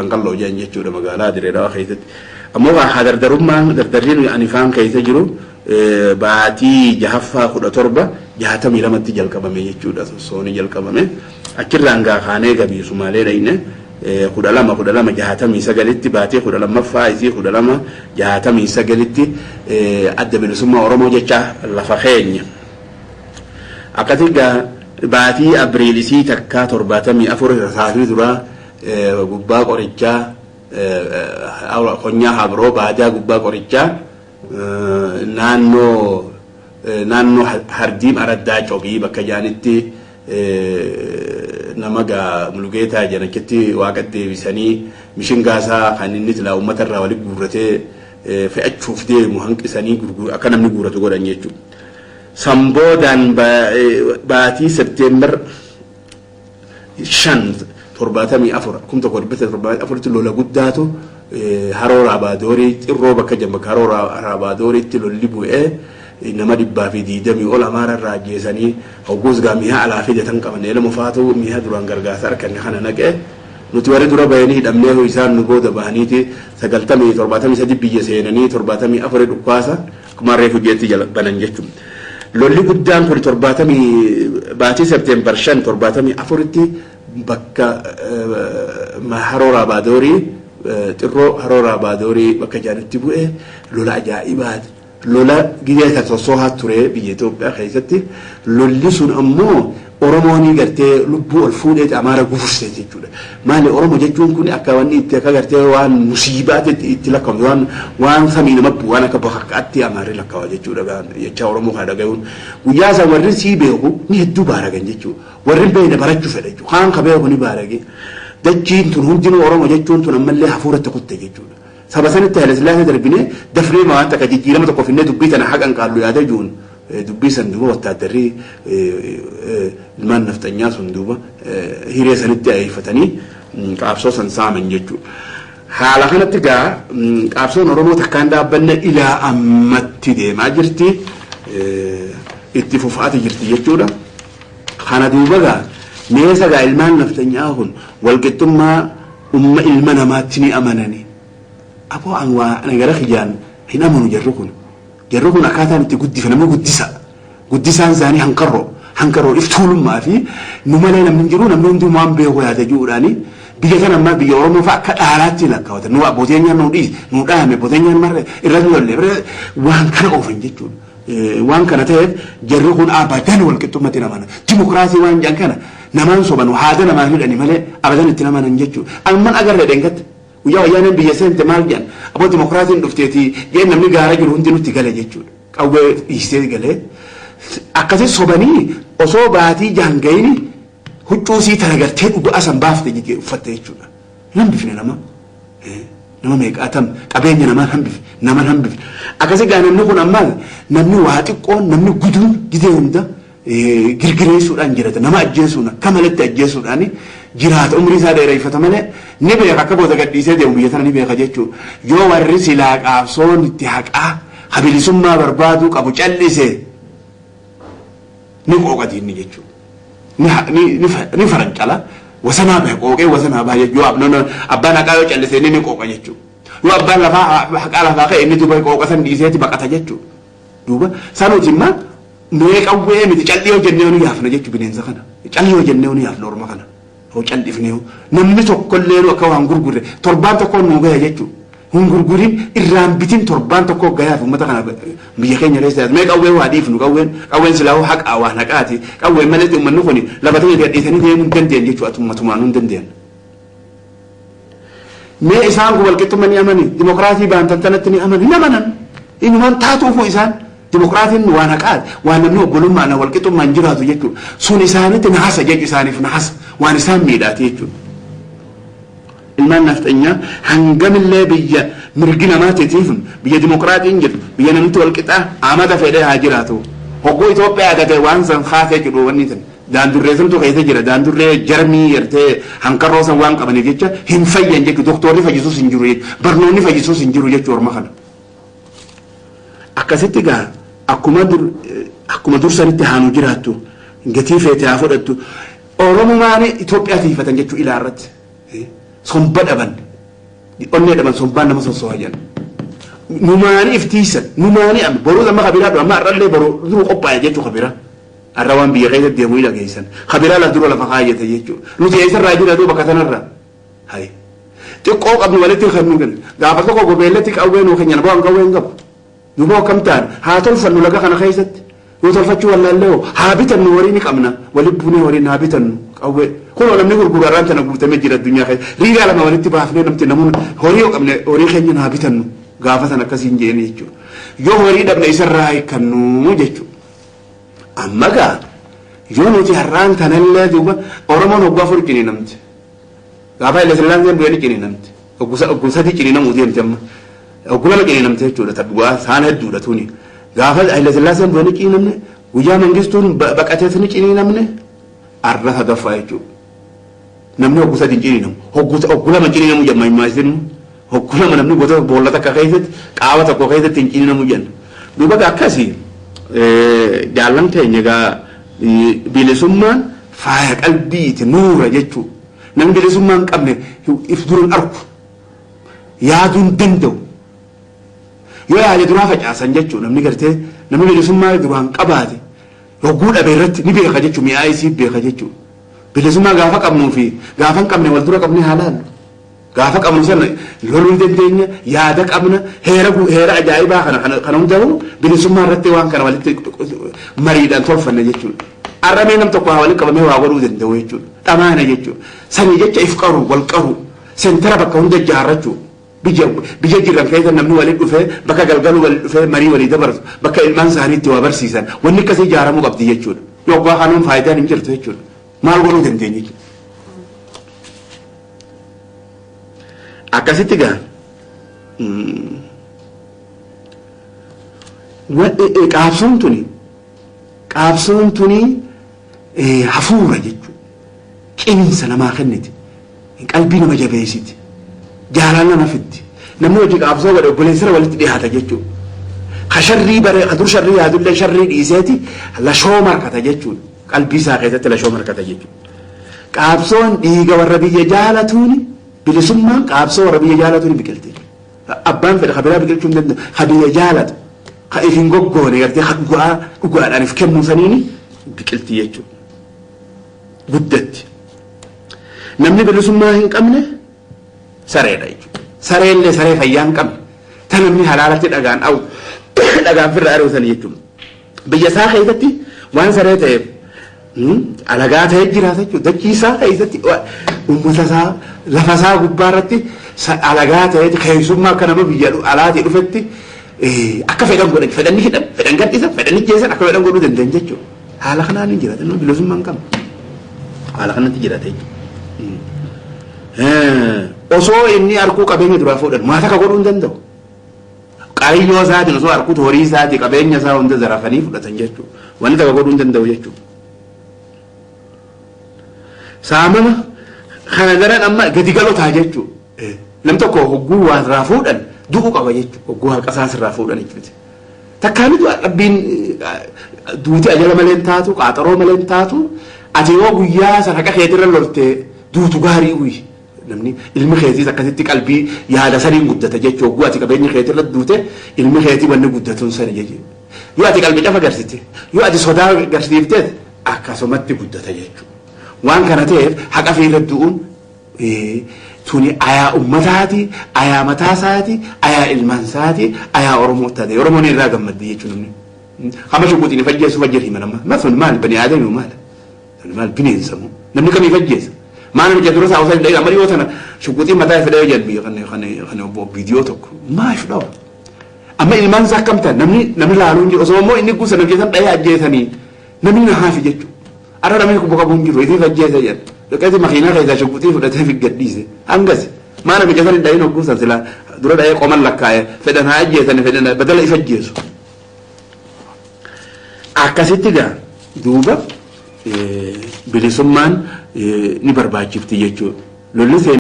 Qalloo jedhan jechuudha magaalaa Dirree Dhawaa keessatti. Ammoo haa dardarummaan dardarriin ani faan keessa jiru baatii jahaffaa 1762tti jalqabame jechuudha, sossoonii jalqabame. Achirraan gaa kaanee gabii Sumaalee dhayne 12 12 69tti, baatii 12ffaa isii 12 69tti Adda Bilisummaa Oromoo jecha lafa keenya. Akkasii gaa baatii Abriil isii takkaa 74 rasaasni duraa gubbaa qorichaa, konyaa Habroo baadaa gubbaa qorichaa, naannoo Hardiim Araddaa Cobii bakka jaanitti nama gaa Mulugeetaa jedhan achitti waaqa deebisanii, mishingaasaa kan inni silaa uummata irraa walitti guurratee fe'achuuf deemu hanqisanii akka namni guurratu godhan jechuudha. Sanboodaan baatii Septeembar 5 74, 1974tti lola guddaatu Haroo Raabaadorii, Xirroo bakka jedhamu, bakka Haroo Raabadooriitti lolli bu'ee nama 120 ol Amaara irraa ajjeesanii. Hogguus gaa mi'a alaa fidatan qaban, elma faatu mi'a duraan gargaarsa arganne kana naqee, nuti warri dura bahanii hidhamnee, isaan nu booda bahaniiti sagaltamii 73 biyya seenanii 74 dhukkaasa akkuma reefu jeetti jala banan jechuudha. Lolli guddaan kun torbaatamii baatii Septeembar 5 74tti bakka Haroo Raabaadorii, Xirroo Haroo Raabaadorii bakka jaanitti bu'e lola ajaa'ibaati. Lola gidee kan sossoohaa ture biyya Itoophiyaa keessatti. Lolli sun ammoo Oromoon gartee lubbuu ol fuudhee Amaara gufurse jechuudha. Maali, Oromoo jechuun kun akka wanni itti akka gartee waan musiibaatti itti lakkaa'u, waan samii nama bu'u, waan akka bakakkaatti Amaarri lakkaa'a jechuudha jecha Oromoo kana dhagayuun. Guyyaa san warri sii beeku ni hedduu baaragan jechuudha. Warri hin beekne barachuu fedha jechuudha. Kaan ka beeku ni baarage. Dachiin tun hundinuu Oromoo jechuun tun ammallee hafuuratti kutte jechuudha. Saba sanitti Haile Sillaasee darbinee dafnee waan takka jijjiirama tokko finnee dubbii tana haqan qaallu yaada jiruun, dubbii san duuba wattaaddarri ilmaan nafxanyaa sun duuba hiree sanitti ayeeffatanii qaabsoo san saaman jechuudha. Haala kanatti gaa qaabsoon Oromoo takkaan dhaabbanne ilaa ammatti deemaa jirti. Itti fufaati jirti jechuudha. Kana duuba gaa meesa gaa ilmaan nafxanyaa kun walqixxummaa umma ilma namaatti ni amanani. Aboo, an waa ana gara kiyyaan hin amanu jarri kun. Jarri kun akkaataan itti guddifa namni guddisa. Guddisaan isaanii hanqarroo. Hanqarroo iftuulummaa fi nu malee namni hin jiru, namni hunduu waan beeku yaada jiruudhaani biyya kana ammaa biyya Oromoo fa'a akka dhaalaatti lakkaawatan. Nu abbooteen nu dhiis nu dhaame, abbooteen marre irra lolle waan kana oofan jechuudha. Waan kana ta'eef jarri kun abadan walqixxummatti hin amanan. Dimokiraasii waan jedhan kana namaan soban, haada namaa hidhani malee abadan itti amanan jechuudha. Amman agarree dheengatte. Guyyaa Wayyaaneen biyya seente maal jedhan? Aboo, dimokiraasiin dhufteeti jeen, namni gaara jiru hundi nutti gale jechuudha. Qawwee dhiisee galee. Akkasii sobanii osoo baatii jahan gahini huccuu sii tana gartee dhugaa san baafte jigee uffatte jechuudha. Hin hambifne nama. Nama meeqaatam qabeenya namaan hambifne, naman hambifne. Akkasii gaa namni kun ammaas namni waa xiqqoon namni guduun gizee hunda girgireessuudhaan jirata, nama ajjeesuun akka malatti ajjeesuudhaan jiraata, umrii isaa dheereffata malee ni beeka, akka booda gadhiisee deemu biyya tana ni beeka jechuudha. Yoo warri silaa qaabsoon itti haqaa habilisummaa barbaaduu qabu callise ni qooqa diinni jechuudha. Ni farancala, wasanaa bahe, qooqee wasanaa bahe jechuudha. Yoo abbaan haqaa yoo callise inni ni qooqa jechuudha. Yoo abbaan lafaa haqaa lafaa ka'e inni duuba qooqa san dhiiseeti baqata jechuudha. Duuba sanuuti immoo mee qawwee miti, callii yoo jennee nu yaafna jechuudha bineensa kana. Callii yoo jennee nu yaafna orma kana. Hoo callifnee namni tokkollee nu akka waan gurgurre torbaan tokko nu gaya jechuudha. Hin gurgurin, irraan bitin, torbaan tokko gayaaf uummata kana biyya keenya keessa. Mee qawwee waa dhiifnu, qawween silaa haqaa waan haqaati. Qawween malee uummanni kun lafa ta'e gadhiisanii deemuu hin dandeenye jechuudha, ummatumaan hin dandeenye. Mee isaan kun walqixxummaa ni amani, dimokiraasii baantan tanatti ni amani, hin amanan. Inumaan taatuufu isaan dimokiraasiin waan haqaati, waan namni obbolummaan walqixxummaan jiraatu jechuudha. Sun isaanitti nahasa jechu, isaaniif nahasa, waan isaan miidhaati jechuudha. Ilmaan nafxanyaa hangamillee biyya mirgi namaatiitiif, biyya dimokiraatiin jirtu, biyya namni walqixaa amata fedhee haa jiraatu. Hogguu Itoophiyaa tate waan san kaasee jedhu wanni san. Daandurree santu keessa jira. Daandurree jarmii gartee hankarroo san waan qabaniif jecha hin fayyan jechuudha. Doktorri fayyisuus hin jiru jechuudha. Barnoonni fayyisuus hin jiru jechuudha orma kana. Akkasitti gaa akkuma dur sanitti haanu jiraattu, gatii feete haa fudhattu. Oromumaan Itoophiyaa tiifatan jechuudha ilaa irratti. Somba dhaban. Onnee dhaban sombaan nama sossoha jedhan. Numaanii iftiisan numaanii amma boruu amma kabiraa dha amma har'allee boruu duru qophaa'e jechuu kabiraa. Har'a waan biyya keessa deemu ni dhageessan. Kabiraa laf dura lafa kaayyate jechuudha. Nuti eessarraa jira duuba bakka sanarraa. Hayi. Xiqqoo qabnu walitti kennuu kenna. Gaafa tokko gobeellatti qawwee nuu kennan bu'aan qawwee hin qabu. Duuba akkam ta'an haa tolfannu laga kana keessatti. Yoo tolfachuu wallaallee hoo haa bitannu horii ni qabna. Walitti buunee horiin haa bitannu qawwee. Kunoo namni gurguru har'aan tana guutamee jira addunyaa keessa. Riigaa lama walitti baafnee namti namuun horii yoo qabne horii keenya haa bitannu. Gaafa sana akkasiin jeeni jechuudha. Yoo horii dhabne isarraa hiikkannu jechuudha. Amma gaa yoo nuti har'aan tanallee duuba Oromoon hoggaa afur ciniinamte. Gaafa Haile Sillaaseen bu'ee ni ciniinamte. Oggu sadii ciniinamuu deemte amma. Oggu lama ciniinamte jechuudha. Ta dhugaa saan hedduudha tuni. Gaafa Haile Sillaaseen bu'ee ni ciniinamne. Guyyaa Mangistuun baqatees ni ciniinamne. Arra sadaffaa jechuudha. Namni oggu sadii hin ciniinamu. Oggu lama ciniinamuu jedhama himaa isin. Oggu lama namni gosa boolla takka keessatti qaawa tokko keessatti hin ciniinamu jenna. Duuba akkasii jaallan keenya egaa bilisummaan faaya qalbiiti nuura jechuudha. Namni bilisummaa hin qabne if dura hin argu. Yaaduu hin danda'u. Yoo yaade duraa facaasan jechuudha namni gartee namni bilisummaa duraan qabaate hogguu dhabe irratti ni beeka jechuudha mi'aa isii beeka jechuudha. Bilisummaa gaafa qabnuu fi gaafa hin qabne wal dura qabnee haa laallu. Gaafa qabnu sana loluu ni dandeenya, yaada qabna, heera heera ajaa'ibaa kana kana kana hundaa'u bilisummaa irratti waan kana walitti mariidhaan tolfanna jechuudha. Har'a mee nam tokko haa walitti qabamee waa godhuu danda'u jechuudha. Dhamaana jechuudha. Sanii jecha if qaru, wal qaru, sentara bakka hunda ijaarrachuu. Biyya biyya jiran keessa namni walitti dhufee bakka galgaluu walitti dhufee marii walii dabarsu bakka ilmaan isaanii itti waa barsiisan wanni akkasii ijaaramuu qabdi jechuudha. Yoo abbaa kanuun faayidaan hin jirtu jechuudha. Maal godhuu dandeenya jechuudha. Akkasitti gaa qaabsoon tuni qaabsoon tuni hafuura jechuudha. Cimiinsa namaa kenniti. Qalbii nama jabeessiti. Jaalala nama fiddi. Namni hojii qaabsoo godhe obboleessara walitti dhiyaata jechuudha. Ka sharrii bare ka dur sharrii yaadullee sharrii dhiiseeti lashoo markata jechuudha. Qalbii isaa keessatti lashoo markata jechuudha. Qaabsoon dhiiga warra biyya jaalatuuni bilisummaan qaabsoo warra biyya jaalatuuni biqilti. Abbaan fedhe ka biraa biqilchuu hin danda'u. Ka biyya jaalatu ka if hin goggoone gartee ka dhugaa dhugaadhaan if kennuu saniini biqilti jechuudha. Guddatti. Namni bilisummaa hin qabne sareedha jechuudha. Sareellee saree fayyaa hin qabne. Ta namni halaalatti dhagaan dha'u dhagaan firra ari'u sani jechuudha. Biyya isaa keessatti waan saree ta'eef alagaa ta'ee jiraata jechuudha. Dachii isaa keessatti uummata isaa lafa isaa gubbaa irratti alagaa ta'ee keessummaa akka nama biyya alaatii dhufetti akka fedhan godhan fedhan ni hidhan fedhan gadhiisan fedhan ni jeessan akka fedhan godhuu danda'an jechuudha. Haala kanaan hin jiraatan nama bilisummaa hin qabne. Haala kanatti jiraata jechuudha. Osoo inni arguu qabeenya duraa fuudhan maal akka godhuu hin danda'u. Qariyyoo isaatiin osoo harkutu horii isaati qabeenya isaa hunda zarafanii fudhatan jechuudha. Wanni takka godhuu hin danda'u jechuudha. Saamama kana daran amma gadi galotaa jechuudha. Nam tokko hogguu waa irraa fuudhan du'uu qaba jechuudha. Hogguu haqa isaas irraa fuudhan jechuudha. Takkaa ni du'a rabbiin duuti ajala malee hin taatu qaaxaroo malee hin taatu ati yoo guyyaa san haqa keetirra lolte duutu gaarii uyi. Namni ilmi keetiis akkasitti qalbii yaada saniin guddata jechuun hogguu ati qabeenya keetirra duute ilmi keetii wanni guddatuun sani jechuudha. Yoo ati qalbii cafa garsite yoo ati sodaa garsiifteet akkasumatti guddata jechuudha. Waan kana ta'eef haqa fiirra du'uun tuni ayaa ummataati, ayaa mataa isaati, ayaa ilmaan isaati, ayaa Oromoo taate. Oromoon irraa gammaddi jechuudha namni. Hamma shuguutiin if ajjeesuuf ajjeesu himan amma. Maal maal bani aadami maal? Maal bineensa moo? Namni kamii ajjeesa? Maal namicha dura isaa osoo hin dha'in amma dhiyoo tana shuguutiin mataa if dha'ee jedhan biyya kan kan kan obbo viidiyoo tokko. Maaf dhawa? Amma ilmaan isaa akkam ta'an namni namni laaluu hin jiru osoo immoo inni guusa namicha san dha'ee ajjeesanii namni na haafi jechuudha. Arra namni kubba qabu hin jiru ifiif ajjeese jedhan. Dhaqeeti makiinaa keessaa shuguutii fudhatee fi gadhiise. Hangasi. Maa namicha san hin dha'in hogguu san silaa dura dha'ee qoman lakkaa'e fedhan haa ajjeesani fedhan badala if ajjeesu. Akkasitti gaa duuba bilisummaan ni barbaachifti jechuudha. Lolli seenaa.